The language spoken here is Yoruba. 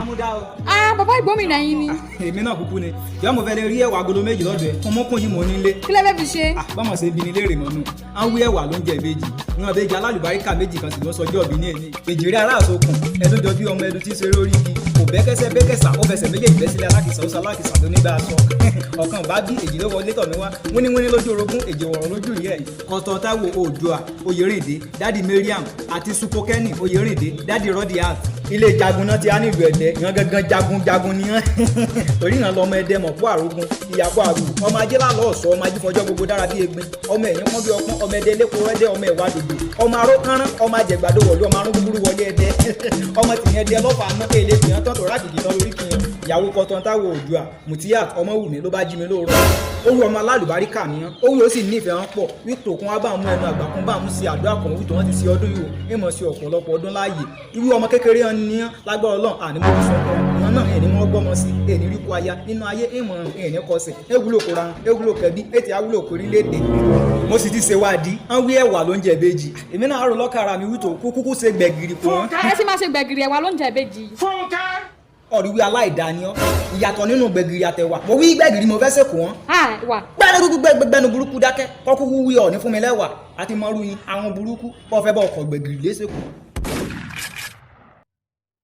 Amúdá o. Ah, bàbá ìgbómìnà yín ni. Èmi náà kúkú ni ìyá, mo fẹ́ lè rí ẹ̀wà agolo 2 lọ́dọ̀ ẹ̀ fún mọ́kùn yìí mò ń nílé. Kí lẹ fẹ́ fi ṣe? Bọ́mọ̀ ṣe bí ni léèrè mọ́nù à ń wí, ẹ̀wà ló ń jẹ ìbejì. Ìwọn ìbejì alálùbáríkà méjì kan sì ló ń sọjọ́ ìbí ní èní. Èjì rí aláàsokùn ẹdún jọ bí ọmọ ẹdun tí ń ṣeré orí igi, kò bẹ́kẹ́sẹ́ bẹ́kẹ́sà, ó fẹsẹ̀ méjèèjì bẹ́ sílẹ̀ alákìsà, ó sọ alákìsà tó nígbà aṣọ ọ̀kan bá bí èjì ló wọlé tọ̀ mí wá wíníwíní lójú orogún, èjì wọ̀rọ̀ lójú ìyẹ́ ẹ̀. Kọ̀tọ̀ Táíwò Oòduà Oyèrìndé, Daddy Mariam àti Supokẹ́nì Oyèrìndé, Daddy Rodiat, ilé jagun náà ti á nílùú Ẹdẹ. Ìyẹn gangan jagun jagun ni wọn, torí ìyẹn lọmọ Ẹdẹ mọ̀pọ̀ àrógún ìyàpọ̀ àrù, ọmọ ajé lálọ́ ọ̀sọ́, ọmọ ajé fọjọ́ gbogbo dára bí egbin, ọmọ ẹ̀yìn pọ́n bí ọpọ́n, ọmọ Ẹdẹ lẹ́kọ̀ọ́ rẹ́dẹ́, ọmọ ẹ̀wà dòdò, ọmọ aró kánrán, ọmọ ajẹ̀gbàdo wọ̀lú, ọmọ arún búburú wọlé Ẹdẹ, ọmọ tìyẹn Ẹdẹ lọ́fà ná èlé tìyẹn tán tó rákìkì tán lórí kìyẹn. Ìyàwó Kọ̀tàn Táíwò Oòduà Mutiyat Ọmọwùmí ló bá jí mi lóòrọ̀. Ó wù ọmọ alálùbáríkà nìyẹn, ó wù ó sì nífẹ̀ẹ́ wọn pọ̀ wípé òkun wa bá mú ẹnu àgbà kan bá mú sí àdúrà kan wípé wọ́n ti ṣe ọdún yìí o, ìmọ̀ sí ọ̀pọ̀lọpọ̀ ọdún láàyè. Irú ọmọ kékeré wọn ní lágbára Ọlọ́run, àní mo fi sọ fún wọn náà, ẹni wọn gbọ́mọ sí ẹni rí kó aya nínú ayé ìmọ̀ ẹni kọsẹ̀ ewúlò kóra ewúlò kẹbí ètò awúlò kórílẹ̀-èdè. Mo sì ti ṣèwádìí, wọn wí ẹ̀wà ló ń jẹ ìbejì. Èmi náà rò lọ́kàrà mi wító kúkú ṣe gbẹ̀gìrì fún wọn. Ẹ sì máa ṣe gbẹ̀gìrì, ẹ̀wà ló ń jẹ ìbejì. Ọ̀ríwí aláìdáníọ́ ìyàtọ̀ nínú gbẹ̀gìrì àtẹ̀wà. Mo wí gbẹ̀gìrì mo fẹ́ sèkò wọn. Ah, ẹ̀wà. Gbẹ́nu gbẹ́nu burúkú dákẹ́ kọ́kúkú wí ọ̀ ní fún mi lẹ́wà àti mọ́rú yín àwọn burúkú bọ́ fẹ́ bọ́ ọkọ̀ gbẹ̀gìrì lẹ́sẹ̀kù.